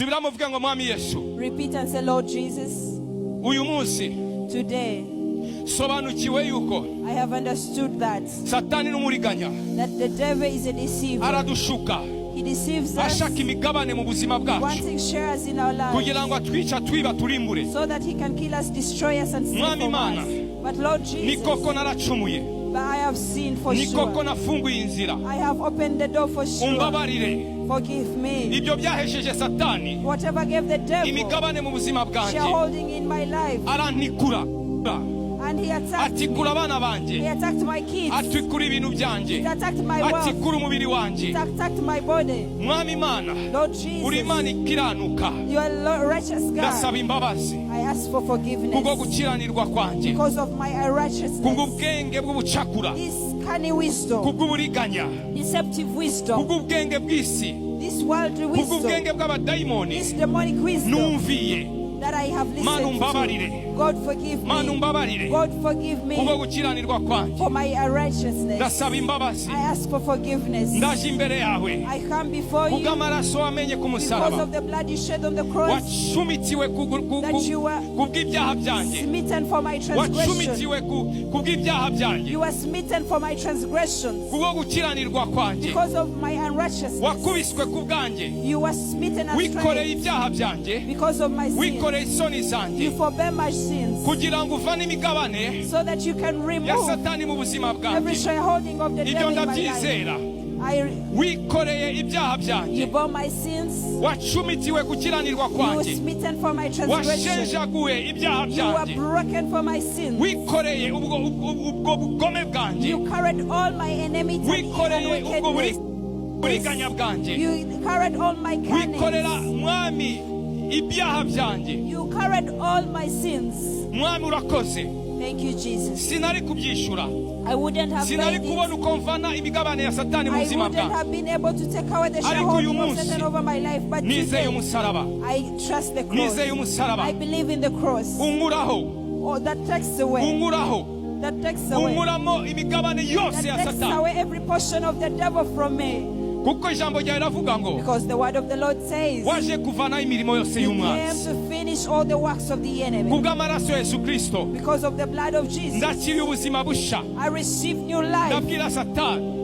Subiramo uvuge ngo Mwami Yesu, Repeat and say, Lord Jesus, uyu munsi today sobanukiwe yuko I have understood that Satani n'umuriganya, that the devil is a deceiver. Aradushuka, He deceives us, ashaka imigabane mu buzima bwacu wanting shares in our lives kugira ngo atwice, atwiba, turimbure. So that he can kill us, destroy us, and steal Mwami from Imana, us. But Lord ni Jesus, koko naracumuye, but I have sinned for ni koko sure. nafunguye inzira. I have opened the door for sure. Umbabarire. Forgive me. Ibyo byahesheje Satani Whatever gave the devil imigabane mu buzima bwanjye, shareholding in my life, arantikura, and he attacked me. atikura abana banjye, He attacked my kids. atikura ibintu byanjye, He attacked my wealth. atikura umubiri wanjye. He attacked my body. Mwami Imana, Lord uri Jesus, Imana ikiranuka, you are righteous God. ndasaba imbabazi I ask for kubwo forgiveness gukiranirwa kwanjye, because of my unrighteousness. Kubw'ubwenge bw'ubucakura, This cunning wisdom, kubw'uburiganya, deceptive wisdom, kubw'ubwenge bw'isi, this worldly wisdom, kubw'ubwenge bw'abadayimoni this demonic wisdom numviye. That I have Mana, listened umbabarire. To. God, forgive Mana, me. umbabarire God, forgive me kubwo gukiranirwa kwanjye. For my unrighteousness. Ndasaba imbabazi. I ask for forgiveness. Ndaje imbere yawe I come before you kubw'amaraso wamenye ku because musaraba, of the blood you shed on the cross, wacumitiwe that you were kubw'ibyaha byanjye, smitten for my transgression. Wacumitiwe kubw'ibyaha byanjye, You were smitten for my transgressions kubwo gukiranirwa kwanjye, because of my unrighteousness. Wakubiswe ku bwanjye, You were smitten and wikoreye stripped ibyaha byanjye, because of my sins. Wikoreye isoni zanjye, You forbear my sins kugira ngo uvane imigabane so that you can ya remove Satani mu buzima every bwanjye. shareholding of the Ibyo devil in my life. ndabyizera. Wikoreye ibyaha byanjye, You bore my sins. Wacumitiwe gukiranirwa You were kwanjye, smitten for my transgression. washenjaguye ibyaha You were byanjye, broken for my sins. Wikoreye ubwo bugome bwanjye, You carried all my enmity and wikoreye ubwo wickedness. Buriganya bwanjye, You carried all my wikorera, cunning. Mwami, ibyaha byanjye. You carried all my sins. Mwami, urakoze. Thank you, Jesus. Sinari kubyishyura. I wouldn't have Sinari paid kubona it. Uko mvana imigabane ya Satani mu I buzima wouldn't bwanjye. have been able to take away the Ariko shareholding uyu of munsi, Satan over my life. But nizeye today, umusaraba. I trust the cross. Nizeye umusaraba. I believe in the cross. Unkuraho. Oh, that takes away. Unkuraho. That takes away. Unkuramo imigabane yose That ya takes Satani, away every portion of the devil from me. Kuko ijambo ryawe riravuga ngo Because the word of the Lord says, waje kuvanaho imirimo yose you came y'umwanzi. To finish all the works of the enemy. Kubw'amaraso ya Yesu Kristo, Because of the blood of Jesus, ndakiriye ubuzima busha. I received new life. Ndabwira Satani,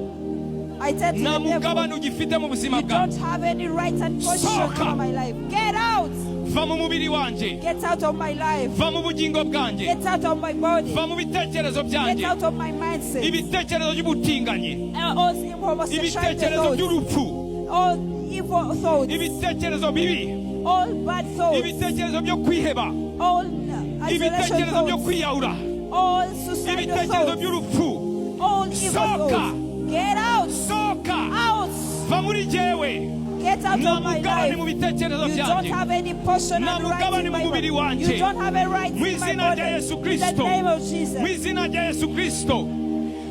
I tell to nta the devil, mugabane ugifite mu buzima you bwawe. Don't have any right and portion Sohoka. over my life. Get out! Va mu mubiri wanjye. Get out of my life. Va mu bugingo bwanjye. Get out of my body. Va mu bitekerezo Get byanjye. out of my mindset. Ibitekerezo by'ubutinganyi, All homosexuality ibitekerezo thoughts. By'urupfu, All evil thoughts. Ibitekerezo bibi, All bad thoughts. Ibitekerezo byo kwiheba, All isolation ibitekerezo byo thoughts. Kwiyahura, All suicidal ibitekerezo thoughts. By'urupfu. All evil Sohoka. thoughts. Get out! Sohoka. Out! Va muri jyewe. Get out Nta of my mugabane life. mu bitekerezo You don't byanjye. have any portion Nta and right mugabane in mu my mubiri body. wanjye. You don't have a right Mu in my izina body. Rya Yesu In the Kristo. name of Jesus. Mu izina rya Yesu Kristo,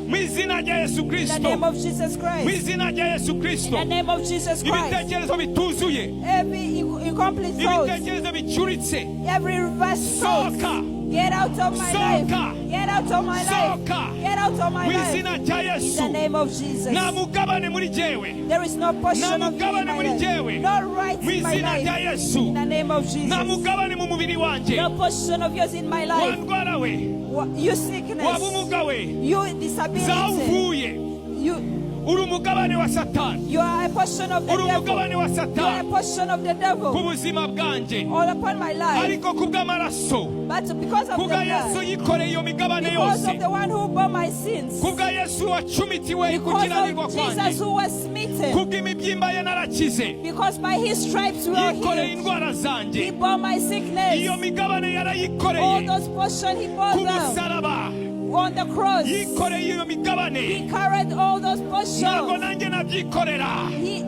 mu izina rya Yesu In the Kristo, name of Jesus mu Christ. Izina rya Yesu Kristo. In the name of Jesus Christ. Ibitekerezo bituzuye, Every incomplete thought, ibitekerezo bicuritse, every reverse thought. Sohoka. Get out of my life. Sohoka. Get out of my life. Sohoka. Get out of my Mu life. izina rya In Yesu. the name of Jesus. Nta mugabane muri jyewe. There is no portion Nta of you in mugabane my muri life. jyewe. No right Mu in my izina rya life. Yesu. In the name of Nta Jesus. mugabane mu mubiri wanjye. No portion of yours in my Wa life. ndwara we, You sickness. Wa bumuga we, You disability. zawuvuye. You Uri umugabane wa Satani. You are a portion of the Uri devil. umugabane wa You are a Satani portion of the ku devil. Buzima bwanjye. All upon my life. Ariko kubw'amaraso, But because of the kubwa Yesu blood, yikoreye iyo migabane because yose, of the one who bore my sins, kubwa Yesu wacumitiwe because gukiranirwa of kwanjye, Jesus who was smitten, kubw'imibyimba ye narakize, because by his stripes we are yikoreye healed. Indwara He zanjye. bore my sickness. Iyo migabane All yarayikoreye those portions, he bore ku them musaraba. On the cross. Yikoreye iyo migabane. He carried all those Ntabwo portions. nanjye nabyikorera. He,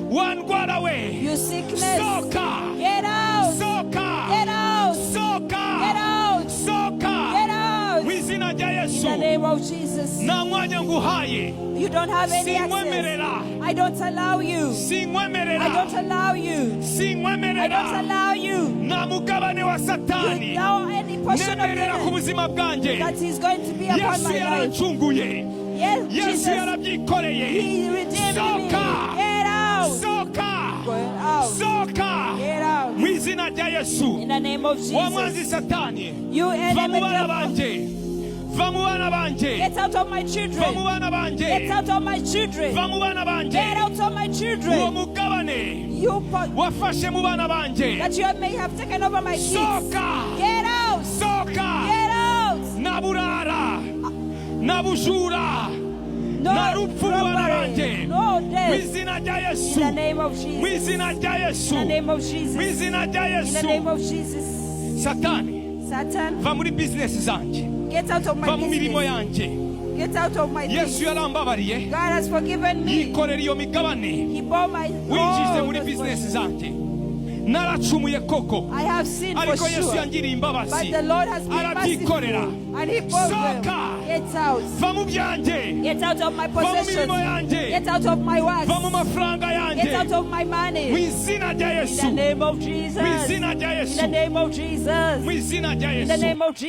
Wa ndwara we, you sickness, sohoka. Get out! Sohoka. Get out! Sohoka. Get out! Sohoka. Get out! Mu izina rya In Yesu. the name of Jesus. Nta mwanya nguhaye. You don't have any access. Sinkwemerera. I don't allow you. I Sinkwemerera. Don't allow you. I Sinkwemerera. Don't allow you. Nta mugabane wa You Satani now any portion of nemerera ku the buzima bwanjye. That is going to be upon Yesu my life. yarancunguye. Yes, Yesu Jesus. yarabyikoreye. He redeemed me. Sohoka. Get out. Sohoka. Go out. Sohoka. Get Izina rya Yesu. In the name of Wa mwanzi Jesus. Satani, You va mu enemy bana devil, banje, va mu bana banje, get out of my va mu children. bana banje, Get out of my children. va mu bana banje. Get out of my Uwo children. mugabane You wafashe mu bana banje, that you may have taken over my kids. Sohoka. Get out. Sohoka. Get out. Nta burara, nta bujura, No nta rupfu mu bana banje. robbery. No Mu death. izina rya In Yesu. the name of Mu Jesus. izina rya Yesu. In the name of Mu Jesus. izina rya In the Yesu. name of Jesus. Satani, Satan, va muri bizinesi zanjye, get out of my va mu mirimo business. yanjye. Get out of my Yesu things. yarambabariye, God has forgiven me. yikorera iyo migabane He bore my winjije all muri those bizinesi portions. zanjye. Naracumuye koko, I have sinned for ariko Yesu sure. yangiriye imbabazi, But the Lord has been arabyikorera. merciful and He bore them. Sohoka. Get out. Va mu byanjye, Get out of my va mu possessions. mirimo yanjye, Get out of my works. va mu mafaranga Get yanjye, out of my mu money. izina rya In Yesu, the name of mu Jesus. izina rya In Yesu, the name of Jesus. mu izina rya In the Yesu. name of Jesus.